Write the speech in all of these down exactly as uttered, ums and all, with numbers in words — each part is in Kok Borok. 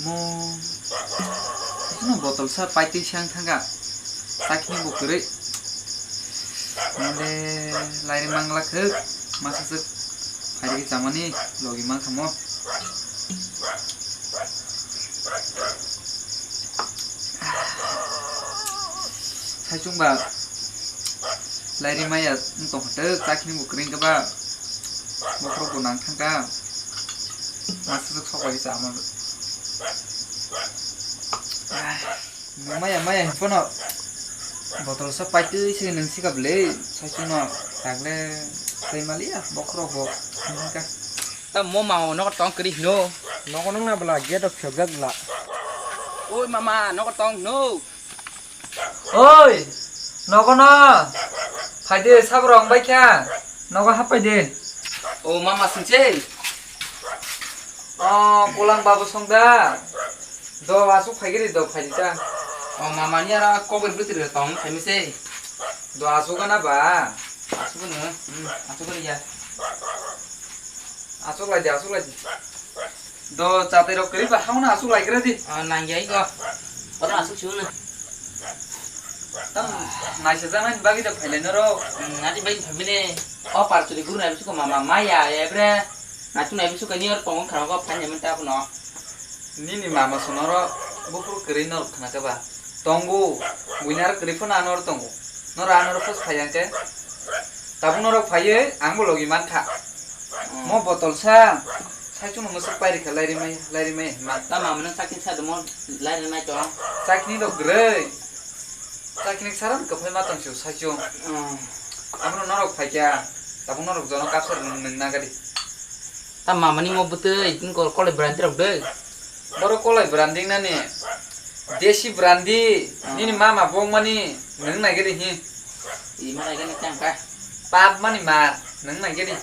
Mo, no botol sa paitwi sang thangka. Sakni bo kwrwi. Mole lairi mangla khwk, masa swk phairwi chamani logi mangkha mo. Saichung ba lairi maya wng tong hwtwk, chakni bo kwrwi wngkha ba, bokhorok bo nang thangkha, masa swk sok bai chamani. Maya maya hinphano botol sa paitwi se nwng sika bwle, saichung no tagle tei maliya bokhorok bo hinka. Tamo mao nogo tong kwrwi hino. Nogo nung na bwla gate o phiyokjak bwla. Oi mama, nogo tong hino. Oi, nogo no. Phaide, sabrok wng bai kha. Nogo hap phaide. O mama singche. O, kulang babu song da. Do asuk phaigiri do phaidi ta. O mama ni ara kobor bwtwi tong phaimi se. Do asuk gana ba. Asuk gana, hmm, asuk gana ya. Asuk lai di, asuk lai di. Do chatai rok kwrwi ba hauna asuk lai gra di. Ah, nang ya iko. Ora asuk chuna. Tam naisa jana ni bagi da phailai noro. Hmm, nadi bai phamine. O par chuli guru na bisu ko mama maya ebre. Na tu na bisu ko ni or pong khara ko phanya menta kuno. Nini mama sonoro bufur kwrwi nor khna ka ba. Tongo, buinar kwrwi phano anor tongo. Nor anor phos phayang ke. Tabuk norok phaiye, ang bo logi man kha. Mo botol sa, saichung no mwswk pairi kha, lairi mai, lairi mai hima. Ta mama nang sakni sa domo, lairi mai to. Sakni do grei. Sakni saran kwphai ma tong sio saichung. Hmm. Abono norok phai kha, tabuk norok jono kapsar nung nung nagadi. Ta mama ni mo bwtwi, tin kol kolai brandi rok de. Boro kolai brandi nani. Desi brandi, hmm, nini mama bong mani, nung nagadi hi. Ima lagi ni tang ka. Pap mani mar, nung nang gedi.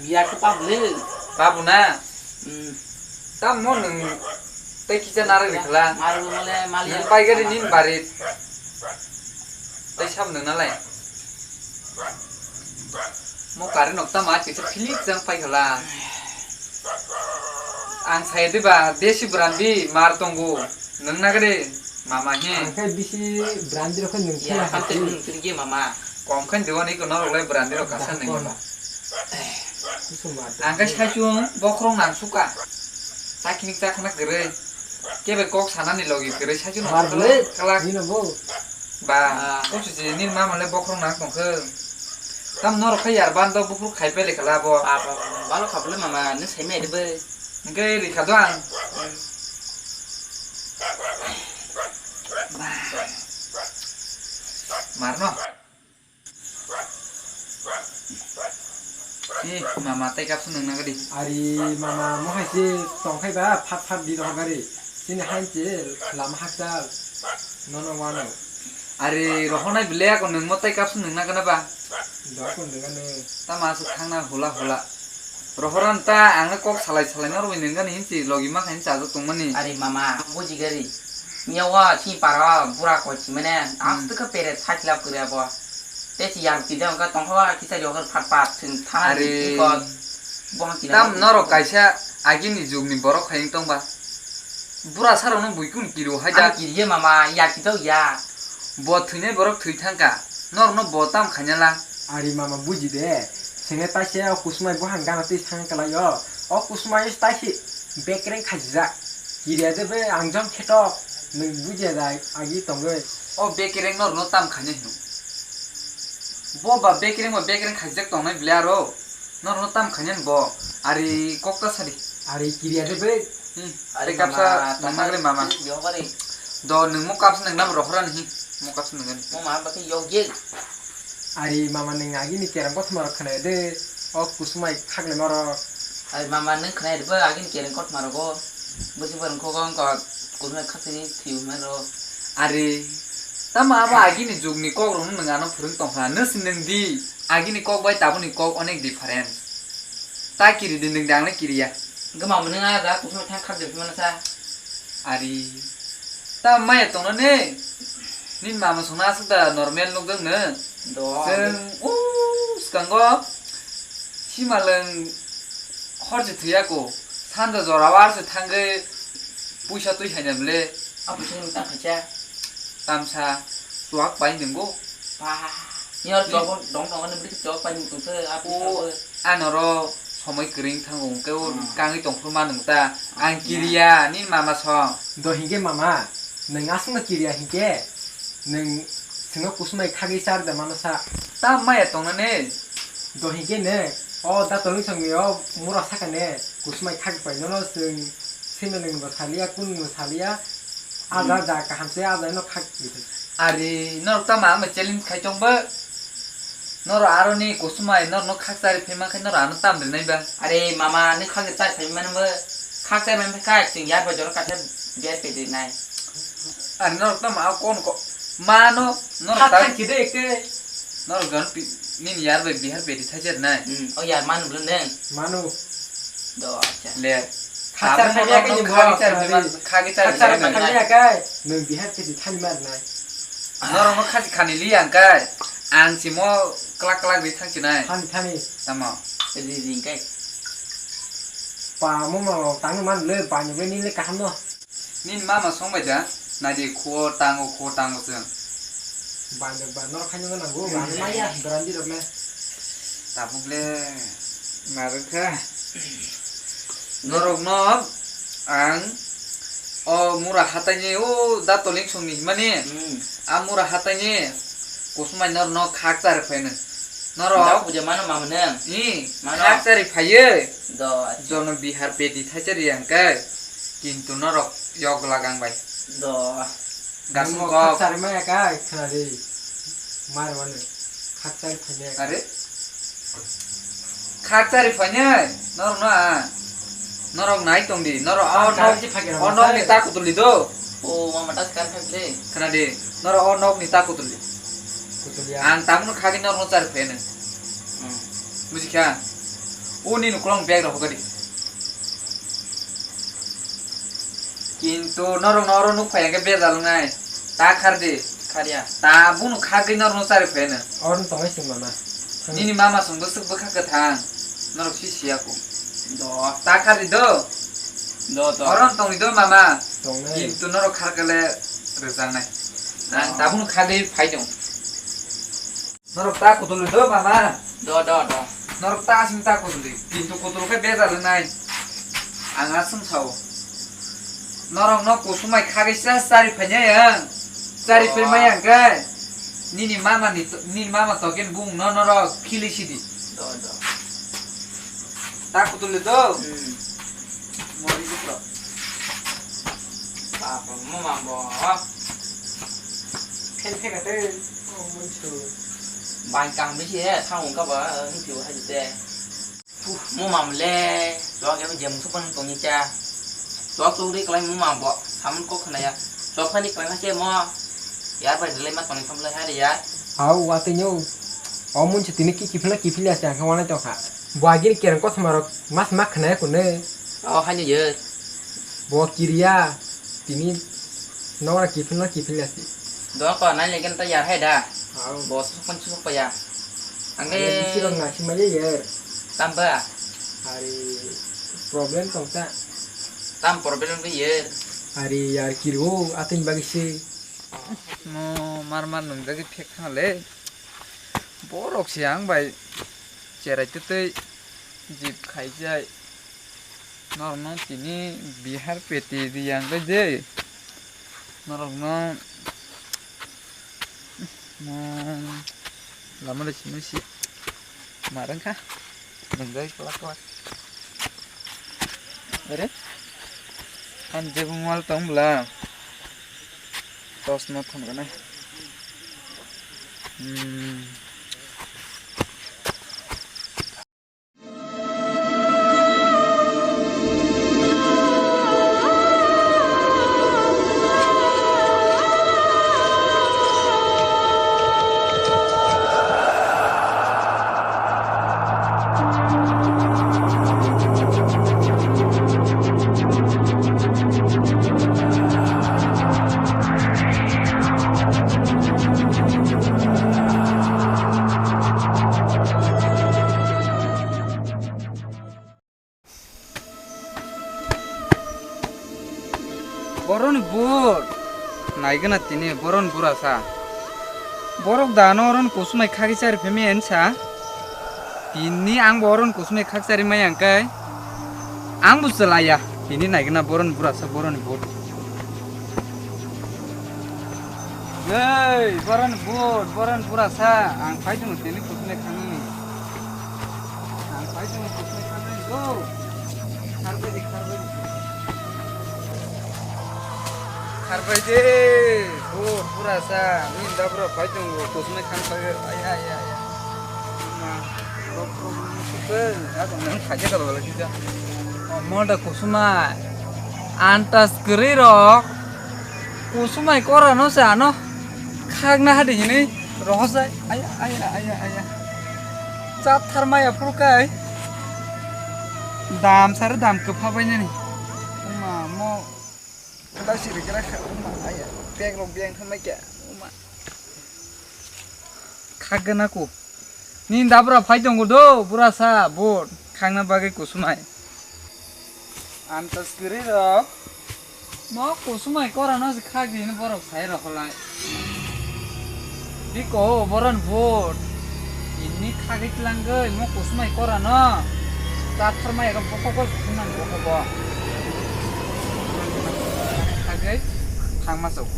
Biar ke pap le. Pap na. Hmm. Tam mo nung tei kisa nara rikla. Maru male mali. Nung pai gedi nin barit. Tei sam nung nalai. Mo kari nok tama kisa philik jang pai khala. Ang sai diba desi brandi mar tongo. Nung na gede mama he. Ang khe bisi brandi rok khe nung ya, khe kan tei nung tiri ge mama. Kom khe diwan iko norok lai brandi rok kasa nung ba. Kusum mar. Ang khe saichung bokhorok nang suka. Sakini chakna gere. Kebe kok sanani logi gere saichung mar bole. Kalak. Nino bo. Ba, ah, kosu je nini mama le bokhorok nang tongkhe. Tam norok khe yar bando buphuru khai pele khala bo. Ba, ba, ba, balo kha bole mama, nung sai mai de bai. Hingke rikha do ang. Hmm. Ba. Marno. Eh, mama tei kapsu nung nagadi. Ari mama mohai se tongkhai ba, phat phat di rohor gari. Sini hain se lama hakchal. Nono wano. Ari rohonai bile ako nung mo tei kapsu nung nagana ba. Doko nung ano. Tama asuk thangna hula hula. Rohoran ta ang kok salai salai norwi nung gani hinsi logi ma khain chajak tongmani. Ari mama, buji gari. Nyawa si para bura ko chimene. Hmm. Asuk ka pere thakla pura bo. Te si yar tida ka tongkha kisa yogar phat phat thung tha. Ari. Ko. Bohang tida. Tam norok kaisa agini jugni borok khain tongba. Bura sarokno buikun kiriwo hai da. Ang kiriye mama, ya kitao ya. Bo thwinai borok thwi thangka. Norokno bo tam khainala. Ari mama buji de. Senge taise o kusumai buhang gana twi thang kalaio. O kusumai taise bekreng khajijak. Kiriya de be ang jom kheto. Nung bujiya da agi tongoi. O bekreng norokno tam khainai hino. Bo ba bekreng ba bekreng khajijak tongnai bile aro. Norokno tam khainani bo, ari kok ta sadi. Ari kiriya de bai. Hmm, ari tei kapsa mama, nang nagre mama. Yo bari. Do nung mo kapsa nang nam rohorani hi, mo kapsa nang ani. Mo ma ba ke yo ye. Ari mama nung agini kerang kothoma rok khna de, o kusumai khagle moro. Ari mama nung khna de ba agini kerang kothoma rogo. Busi barang kok ang kok kusumai khaksani thiu mero. Ari, tamo abo agini jugni kok rok nung ano phwrwng tongkha, nung si nung di. Agini kok bai tabukni kok onek difference. Ta kiri di nung dang le kiriya. Gama mwnwi na da kusuma thang khak jephi mano sa. Ari. Ta maya tongna ne. Nin mama songna aswk da normal nukjak no. Do. Chwng o swkango simalwng Khorchi thwiya ko, sanja jora war se thangwi puisa twi khaina bwle. A puisa nung tang khacha. Tamsa chuak pai nunggo. Ba, ni or chok dong dong ani bwrwi chok pai nung tungsa a puisa. O, bo. Anoro somoi kwrwng thango hwnkhe o Hmm. kangwi tongphuru ma nung ta. Ang Ya. kiriya, ni mama song. Do hinkhe mama, nwng aswkno kiriya hinkhe, nwng swngo kusumai khagwi char de mano sa. Ta maya tongnani? Do hinkhe ne, o da tolwi songni o mura saka ne, kusumai khak pai nono chwng simi nwng bo saliya, kun bo saliya, ada Hmm. da kaham se ada no khak pai. Ari, norok ta ma ama challenge khai tong ba? Norok aro ni kusumai norok no khak chari phai man khai norok ano tam rinai ba? Are mama, ni khak chari phai man bo, khak chari man khai chwng yar bai jora kaisa biar pe de nai. Ari norok ta ma kon ko, mano, norok Kha ta thang kide ke. Norok jon pi-, nini yar bai bihar pedi thaijak nai. Hmm, o yar manu bwle neng. Manu. Do, acha. Le. Khachar Abo phai ya norok ke no ni khagi bo, char khari. Khagi char Khachar phai ya. Phai ya kai. Nung bihar pedi thani mar nai. Norok no khasi khani li ang kai. Ang simo klak klak ri thang sinai. Thani, thani. Tamo. Ri ri kai. Pa mo ma tang man le ba ni le ni le kaham no. Nini mama song bai da, naidi khuo tango, khuo tango chwng. Bando, bando khaino nanggo, bando maya, brandi rok le. Tabuk le, narwk kha. Norok no ang o mura hatai ni, o da toling song ni himani, Hmm. a mura hatai ni kusumai norok no khak chari phaino. Norok. Dao puja mano mama nang. Ni, Mano. Khak chari phaiyo. Do, acha. Jono bihar pedi thaisa ri ang kai. Kintu norok yok lagang bai. Do. Gasung Nung kok. Khak chari maya kai, khna di. Mar mano. Khak chari phai maya kai. Are? Khak chari phai ne? Norok no a. Norok nai tong di. Norok o Khak nok, chari phai khe o rama nok ni sai. Ta kutuli do. O, mama ta kar phai le. Khna di. Norok o nok ni ta kutuli. Kutulia. Ang tabuk no khagwi norok no chari phai no. Hmm. Buji kha? O nini ukulok bag rok hokadi. Kintu norok no oro nuk phai hwnkhe bejal wngnai. Ta khar di. Khariya. Tabuk no khagwi norok no chari phai no. Oro no tongnai chwng mama. Nini mama chwng bwswk bwkha kwthang. Norok si siya ko. Do. Ta khar di do. Do, do. Oro no tongwi do mama. Tongnai. Kintu norok khar kale rwjaknai. Ang tabuk no khagwi phai tong. Norok ta kutulwi do mama. Do, do, do. Norok ta aswk ta kutulwi. Kintu kutul khe bejal wngnai. Ang aswk sao. Norok no kusumai khagwi sa chari phainai ang. Chari Oh. phaimai ang khe. Nini mama ni to-, nini mama token bung no norok philwi sidi. Do, do. Ta kutulwi do. Hmm. Mori dukro. Papa, mama bo. Khen khe kate. Oh, monsu. Bai kang bisi he, thang ungka ba, ni piu hai te. Puh, mo mam le, chwk ya jem su pang tong ni cha. Chwk chwk ri klai mo mam bo, samun ko khna ya. Chwk phani klai ma che mo. Yar bai le ma tong ni tham le hai ya. Au, wa te nyu. O mun che tini ki ki phla ki phla cha kha wana to kha. Bo agir kerang ko thma rok, mas ma khna ya kune. O hai ni ye. Bo kiriya, tini nora kifin no kifin ya si. Dol ko nai legen ta yar hai da. Au. Bo su kon su pa ya. Ang Ani le bisi rok na si ma ye yer. Tam ba. Hari problem tong ta. Tam problem bi yer. Hari yar kiro atin bagi si. Mo mar mar nung jagi thek thang le. Borok si ang bai cherai tei tei jip khai jai. Norokno tini bihar peti riyang bai de. Norokno, mm, lama le simi si marang kha. Nungjai kwlak kwlak. Are? Ang jebo mal tong bla. Tos no thon gana. Hmm. Naigwna tini boron bura sa. Borok da ano oron kusumai khagwi chari phemai ani sa. Tini ang bo oron kusumai khak chari maya hwnkhe ang bo chwlaiya. Tini naigwna boron bura sa, boroni bot. Ei, boron bot, boron bura sa. Ang phai tongo tini kusumai khangni. Ang phai tongo kusumai khangni go. Kharbai di, kharbai di. Kharbai de, bo pura sa, nini da bura phai tongo, kusumai khan phai, ay, ay, ay, ay. Ma, rok, rok, rok, rok, rok, rok, nang khaja ka bala kisa. Omo da kusumai, antas kwrwi rok, kusumai kora no se ano, khakna hadi hini, rohosai, ay, ay, ay, ay, ay. Chat thar maya phuru kai, dam sare dam kwpha bai nani. Ma, mo, Kla siri kla kha, uma, aya, bag rok biyang thangma kya, uma. Khagana ko. Ni dabra phai tongo do, bura sa, bo, khangna bagwi kusumai. Antas kwrwi rok. Mo kusumai kora no khagdi ni borok sai rok holai. Biko, boron vote. Ini khagwi tlangwi mo kusumai kora no. Chatharmai ega bokok bokok sumang bokok bo. Khagwi thangma sok.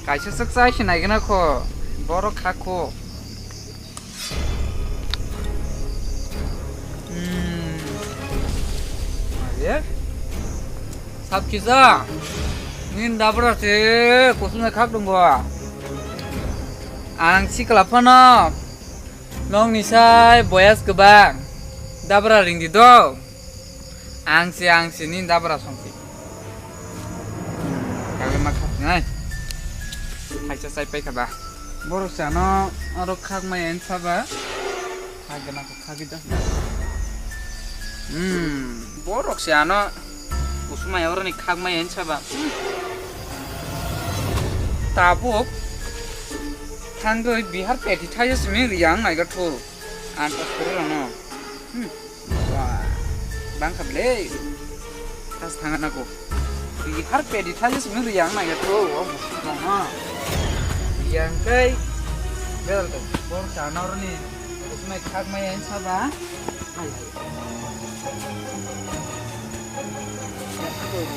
Kaisa sak chai sinai gana kho. Borok kha kho. Hmm. Aye. Sab kisa. Nin dabra se kusumai khak dong bo. Ang sikla phano nong ni sai boyas kwbang. Dabra ring di do. Ang se, ang se nin dabra song se. Kagwi ma khak nai. Haisa sai pai kha ba. Borok se ano aro khak mai en saba. Khak gana ko khak da. Hmm, borok se ano kusumai oro ni khak mai en saba. Hmm. Tabuk thangwi Bihar peti thaisa simi riyang naiga thu. Antas kuri rano. Hmm. Wah, bangkha ble. Tas thangana ko. Bihar pedi thali simi riyang na ya to. Mama. Yang kai. Bel to. Bor chanor ni. Usme khak mai yang saba. Ai.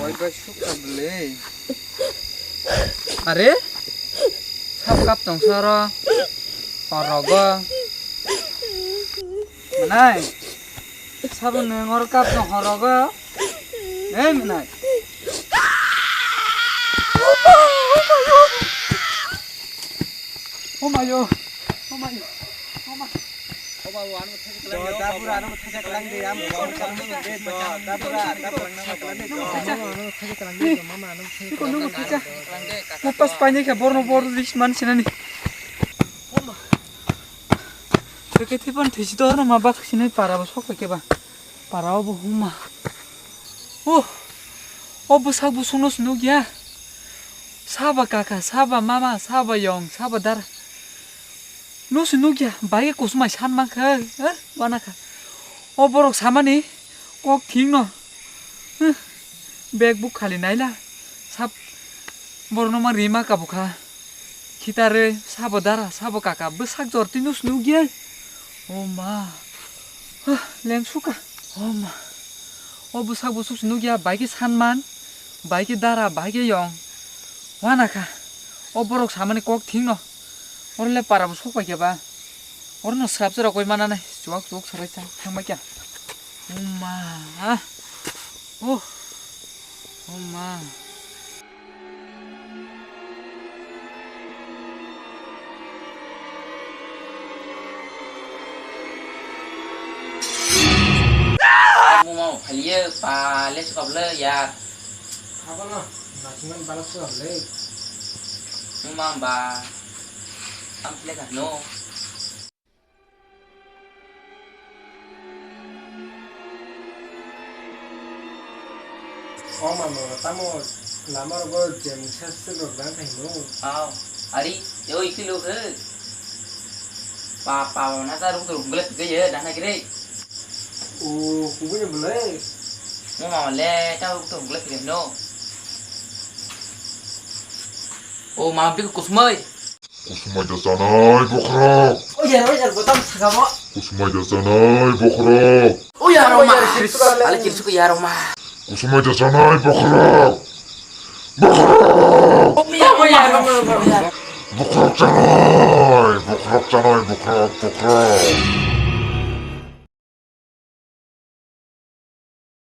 Roi ba suk ka ble. Are? Sab kap tong soro. Horogo. Manai. Sabo nung oro kap no horogo. Ei manai. Oh mayo. Oh mayo. Oh mayo. Oh mayo. Mupas paine khe borno bor lis man sinani. Theke thepon thesi dorno ma bak sinai para bo sok pai khe ba. Para obo huma. Oh. O bwsak busuk no se nukya. Saba kaka, saba mama, saba yong, saba dara. No se nukya, bai kusumai san mankha, eh, wanakha. O borok samani kok thing no. Huh. Bag buk khali naila. Sab borok no ma rima kabukha. Khitarwi sabo dara, sabo kaka, bwsak jor twi no se nukya. O ma. Huh, lengsuka. O ma. O bwsak busuk se nukya, bai khe sanman, bai khe dara, bai khe yong. Wanakha. O borok samani kok thing no. Oro le para bo sok pai khe ba. Oro no srap srap koi mananai. Chuwak chuwak sarai sa thang bai kha. O ma. Oh. O ma. Mama phaliye pa le sukap le ya. Abono nasingan balak sukap le. Mama ba. Am phile ka no. O mama, tamo lama rogo je mungsa se rok dang khai no. Aw, ari, yo ikilo he. Pa, pa, na ta ruk ruk gele pike ye, dana kire. O, kubu ye bole. Mo mama le, ta ruk ruk gele pike no. O ma, biko kusumai. Kusumai da chanai bokhorok. O yar, o yar, bodam sagamo. Kusumai da chanai bokhorok. O yar, o ma. Ale kirsuko yar, o ma. Kusumai da chanai bokhorok. Bokhorok. O yar, o yar, o yar. Bokhorok chanai, bokhorok chanai, bokhorok, bokhorok.